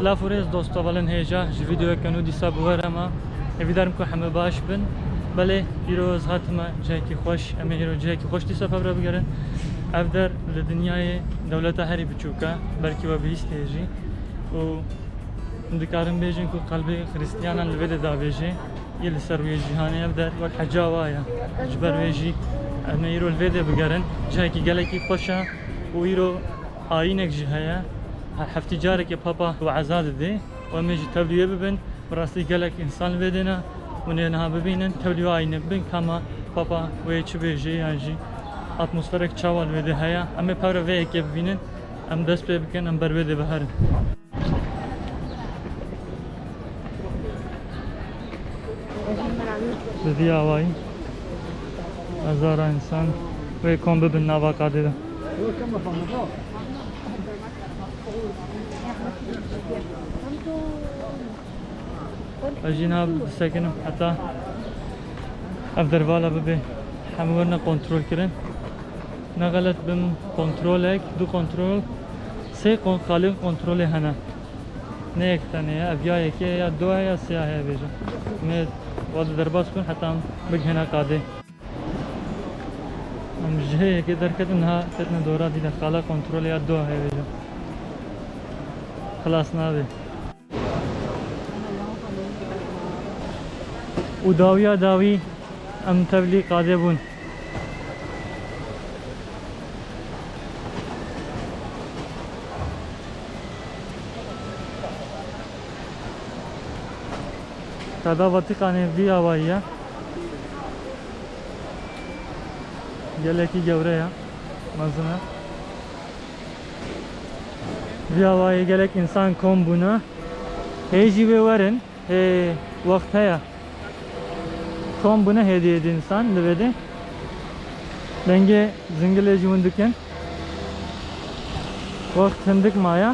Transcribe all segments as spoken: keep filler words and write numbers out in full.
Laf û rêz dost hevalên hêja, ji vîdeoyeke nû dîsa bi we re me. Hêvîdar im ku heme baş bin. Belê, îro ez hatime cihekî xweş, em ê îro cihekî xweş dîsa pev re bigerin. Ev der li dinyayê dewleta herî biçûk e, belkî we bihîstiye jî. Û em dikarin bêjin ku qelbê Xristiyanan li vê de davêjê, yê li ser wê cîhanê ev der wek heca wa ye. Ji ber wê jî em ê îro li vê de bigerin. Cihekî gelekî xweş e û îro ayînek jî heye. Her heftî carekê Papa we'eza didê. Û em ê jî tevlî wê bibin. Bi rastî gelek însan li vê de ne. Hûn ê niha bibînin, tevlî wê ayînê bibin, ka me Papa wê çi bêjê yan jî atmosferek çawa li vê de heye. Em ê pev re vê yekê bibînin. Em dest pê bikin, em ber vê de biherin. Bi vî awayî hezara însan wê kom bibin nava qadê de. Ez jî niha disekinim heta ev dervala bibe hemû werine kontrolkirin. Ne xelet bim, kontrolek, du kontrol, sê kon-, xalên kontrolê hene. Ne yek tenê ye, ev ya yekê ye, ya du ye, ya sê ye, heye bêjim. Em ê wa de derbas bin heta em bigihine qadê. Em ji hê yekê derketin, niha ketine dora dî de, xala kontrolê ya du heye bêjim. Xilas nabe. Û dawiya dawî em tevlî qadê bûn. Qada Vatîkanê vî awayî ye. Gelekî gewre ye. Mezin e. Vî awayî gelek însan kom bûne. Hê jî wê werin. Hê wext heye. Kom bûne hêdî hêdî însan li vê de. Dengê zingilê jî hûn dikin. Wext hindik maye.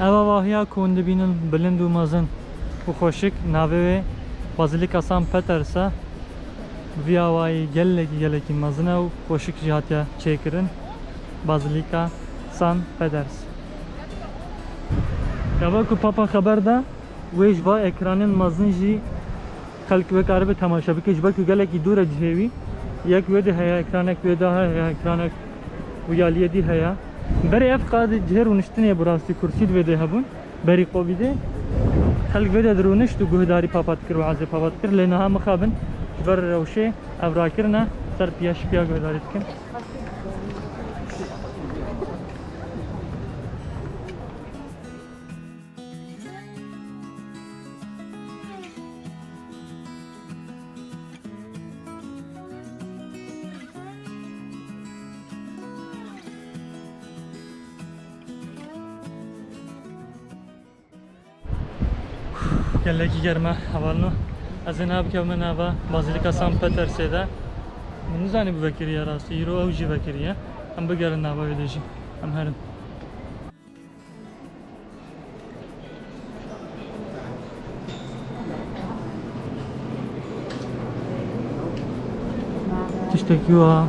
Ev avahiya ku hûn dibînin bilind û mezin û xweşik, navê wê Bazîlîka San Peters e. Bi vî awayî gelekî, gelekî mezin e û xweşik jî hatiye çêkirin. Bazîlîka San Peters. Gava ku Papa xeber da, wê ji va ekranên mezin jî xelk wê karibe temaşe bike, ji ber ku gelekî dûr e cihê wî. Yek wê de heye, ekranek wê de heye, ekranek û ya liyê dî heye. Berê ev qad cihê rûniştinê bi rastî kursî di vê de hebûn. Berî Covidê xelk vê de dirûnişt û guhdarî Papa dikir, we'azê Papa dikir. Lê niha mixabin ji ber rewşê ev rakirine ser piya şipiya guhdarî dikin. Gelekî germ e hevalno. Ez ê niha bikevime nava Bazîlîka San Petersê de. Min nizanî bû vekiriye rastî. Îro ew jî vekiriye. Em bigerin nava wê de jî. Em herin. Tiştekî wa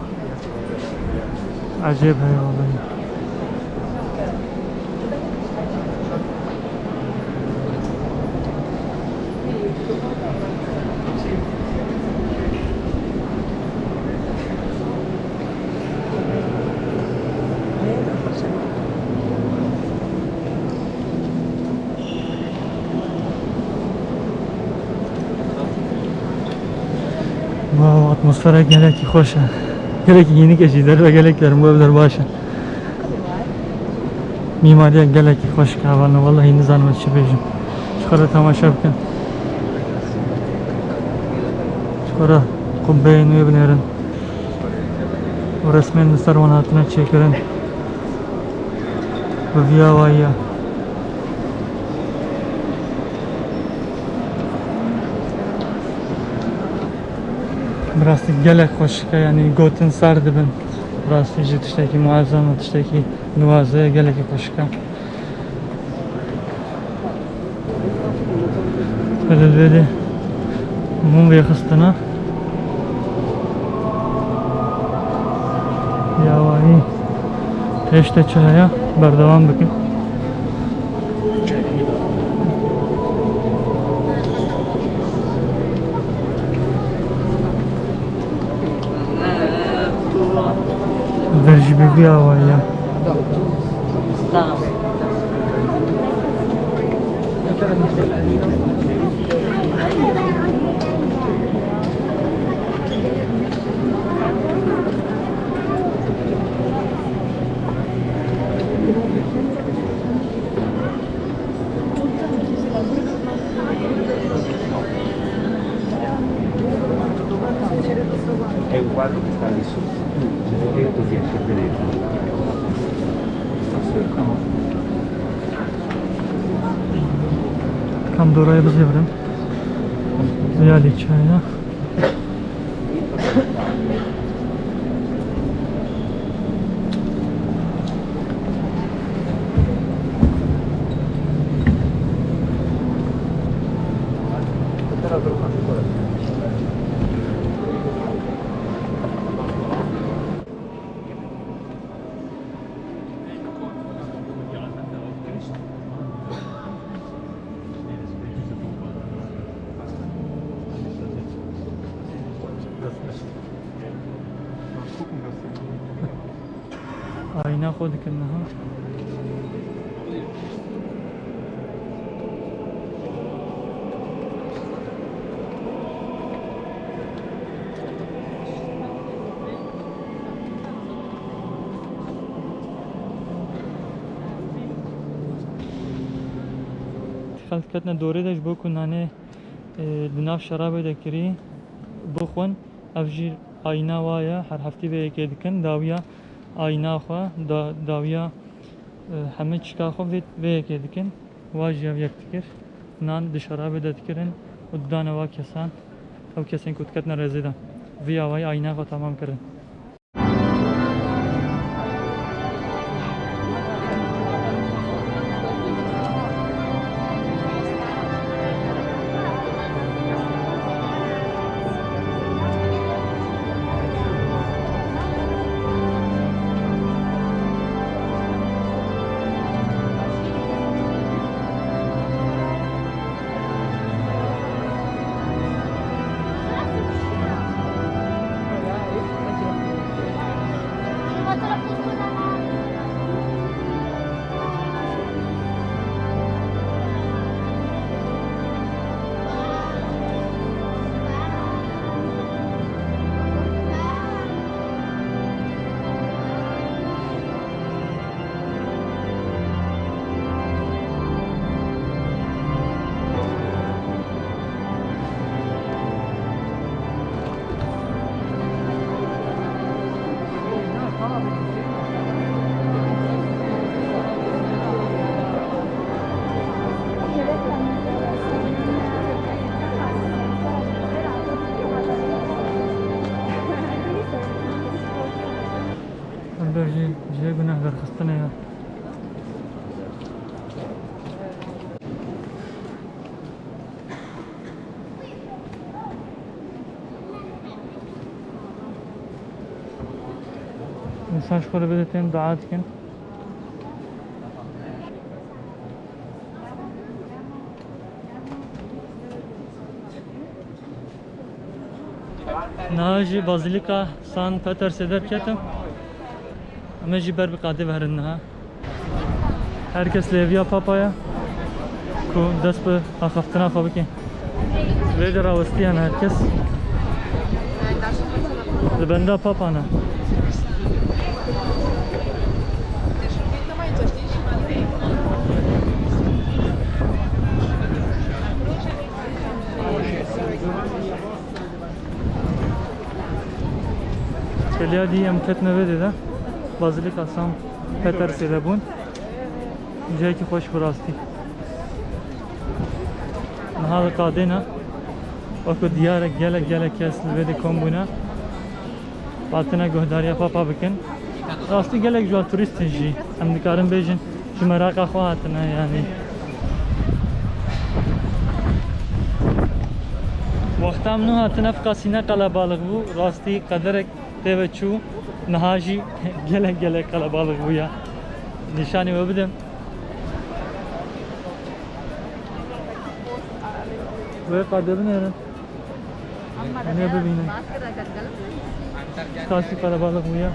ecêb heye wellahî. Atmosfera gelekî xweş e. Gelekî hînik e jî, derve gelek germ bû, ev der baş e. Mîmariya gelekî xweşik e hevalno, wellahî nizanim ez çi bêjim. Ji xwe re temaşe bikin. Ji xwe re qubbeyên wê binêrin. Û resmên li ser wan hatine çêkirin. Bi vî awayî ye. Bi rastî gelek xweşik e, yanî gotin sar dibin. Bi rastî jî tiştekî muezem û tiştekî nuwaze ye, gelekî xweşik e. Li vê de mûm vêxistina. Ya wayî. Pêş te çi heye? Berdewam bikin. Vir jî bi vî awayî ye. È un quadro che sta lì sotto. Vedete che così anche vedete. Kam dorayê bizêvirim. Ziya lîçayê. Ayna xwe dikin niha. Xelk ketine dorê de ji bo ku nanê, e, di nav şerabê de kirî bixwin. Ev jî ayna wa ye. Her heftî vê yekê dikin. Dawiya ayna xwe, da-, dawiya, e, hemî çika xwe vê, vê yekê dikin. Wa jî ev yek dikir. Nan di şerabê de dikirin û didane wa kesan. Ew kesên ku diketine rêzê de. Vî awayî ayna xwe temam kirin. Em ber jî cihê guneh derxistinê ye. Însan ji xwe re bide tên dua dikin. Niha jî Bazîlîka San Petersê derketim. Em ê jî ber bi qadê ve herin niha. Her kes li hêviya Papa ye ku dest bi axaftina xwe bike. Vê de rawestiyan her kes. Li benda Papa ne. Keliya dî em ketine vê dê de. Bazilîka San Petersê de bûn. Cihekî xweş bi rastî. Niha li qadê ne. Wekî diyar e, gelek, gelek kes li vê dê kom bûne. Hatine guhdariya Papa bikin. Rastî gelek ji wan turîst in jî. Em dikarin bêjin ji meraqa xwe hatine, yanî. Wexta min nû hatine, ev qasî ne qelebalix bû. Rastî qederek tê ve çû. Niha jî gelek, gelek qelebalix bûye. Nîşanî we bidim. Wê qadê binêrin. Hûn ê bibînin. Çiqasî qelebalix bûye.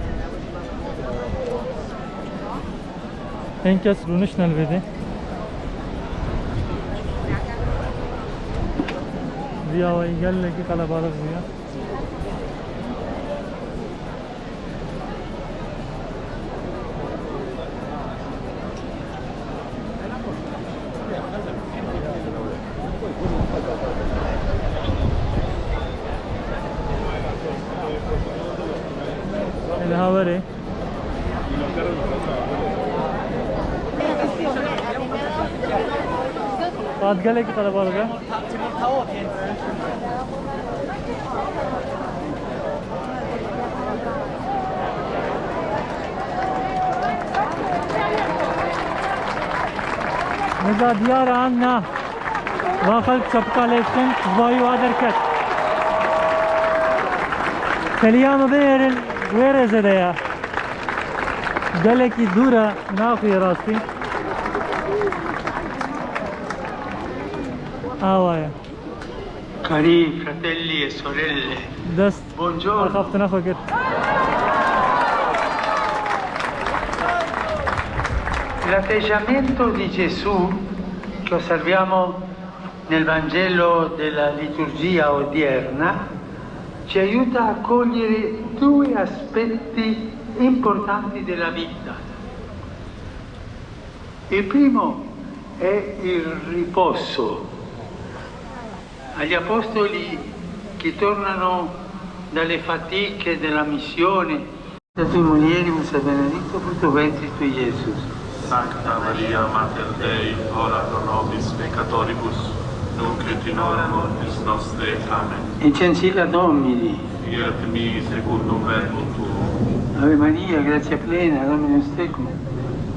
Hin kes rûniştine li vê dê. Vî awayî gelekî qelebalix bûye. Ê, niha werê. Saet gelekî qelebalix e. Nizam diyar e an na? Va xelk çepika lê dikin, ji bo wî wa derket. Keliya min binêrin, wê rêzê de ye. Gelekî dûr e, naxuye rastî. Awa ye. Cari fratelli e sorelle, dest buongiorno. Axaftina xwe kir. L'atteggiamento di Gesù che osserviamo nel Vangelo della liturgia odierna ci aiuta a cogliere due aspetti importanti della vita. Il primo è il riposo. Agli apostoli che tornano dalle fatiche della missione, Beata tu mulieribus et benedictus fructus ventris tui, Iesus. Sancta Maria, Mater Dei, ora pro nobis peccatoribus, nunc et in hora mortis nostrae. Amen. Ensencilla Domini. Fiat mi secundum verbum tuum. Ave Maria, gratia plena, Dominus tecum,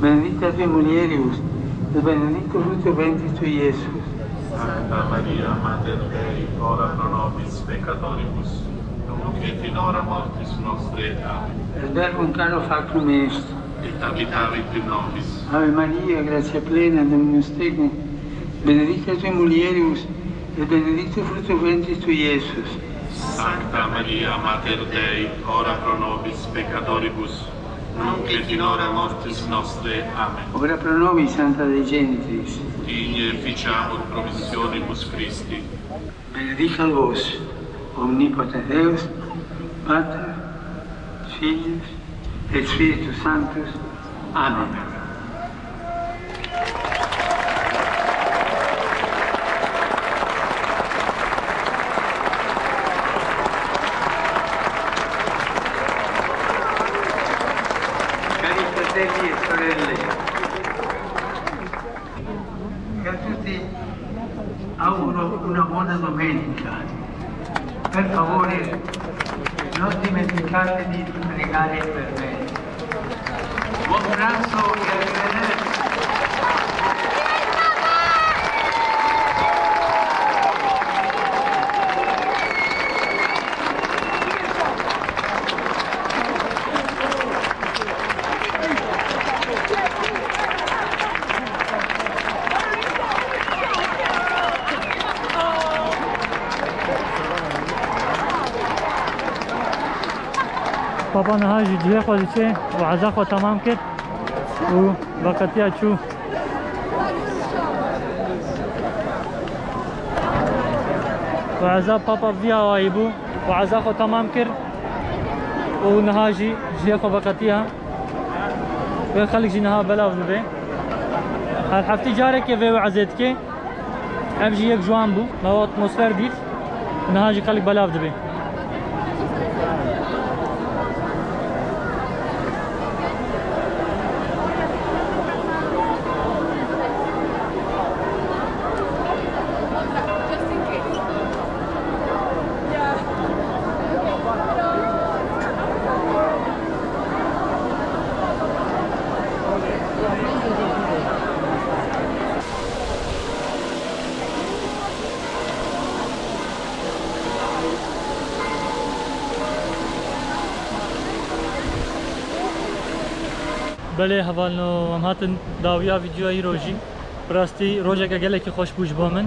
benedicta tui mulieribus, et benedictus fructus ventris tui, Iesus. Sancta Maria, Mater Dei, ora pro nobis peccatoribus, nunc et in hora mortis nostrae. Amen. Est verbum caro factum est. Et habitavit in nobis. Ave Maria, gratia plena, Dominus tecum, benedicta tui mulieribus, et benedictus fructus ventris tui, Iesus. Sancta Maria, Mater Dei, ora pro nobis peccatoribus, nunc et in hora mortis nostrae. Amen. Ora pro nobis, Sancta Dei Genitrix. Digne efficiamur promissionibus Christi. Benedicat vos omnipotens Deus, Pater, Filius et Spiritus Sanctus. Amen. Cari fratelli e sorelle, e a tutti auguro una buona domenica. Per favore, non dimenticate di pregare per me. Buon pranzo e arrivederci. Papa niha ji cihê xwe diçe, we'za xwe temam kir û veqetiya çû. We'za Papa vî awayî bû. We'za xwe temam kir. û niha jî cihê xwe veqetiya. Wê xelk jî niha belav bibe. Her heftî carekê vê wezê dike. Ev jî yek ji wan bû. Me atmosfer dît. Niha jî xelk belav dibe. Belê hevalno, em hatin dawiya vîdeoya îro jî. Bi rastî rojeke gelekî xweş bû ji bo min.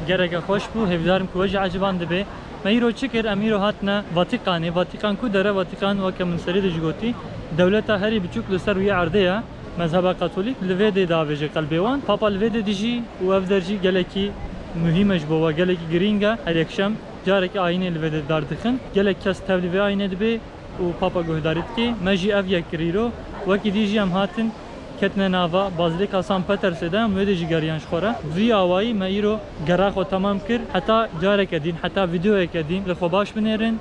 Gereke xweş bû, hêvîdarim ku we jî eciban dibe. Me îro çi kir? Em îro hatine Vatîkanê. Vatîkan ku dere? Vatîkan, weke min serî de jî gotî, dewleta herî biçûk li ser wî erdê ye. Mezheba Katolîk li vê dê davêje qelbê wan. Papa li vê dê dijî û ev der jî gelekî muhîm e ji bo we, gelekî girîng e. Her yekşem carekî ayînê li vê dê dardixin. Gelek kes tevlî vê ayînê dibe û Papa guhdarî dike. Me jî ev yek kir îro. Wekî dî jî em hatin ketine nava Bazilîka San Petersê de, em wê dê jî geriyan ji xwe re. Vî awayî me îro gera xwe temam kir. Heta careke dîn, heta vîdeoyeke dîn li xwe baş binêrin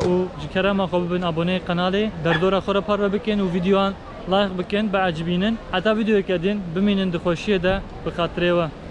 û ji kerema xwe bibin aboneyê qenalê, derdora xwe re parve bikin û vîdeoyan like bikin, biecibînin. Heta vîdeoyeke dîn bimînin di xweşiyê de bi xatirê we.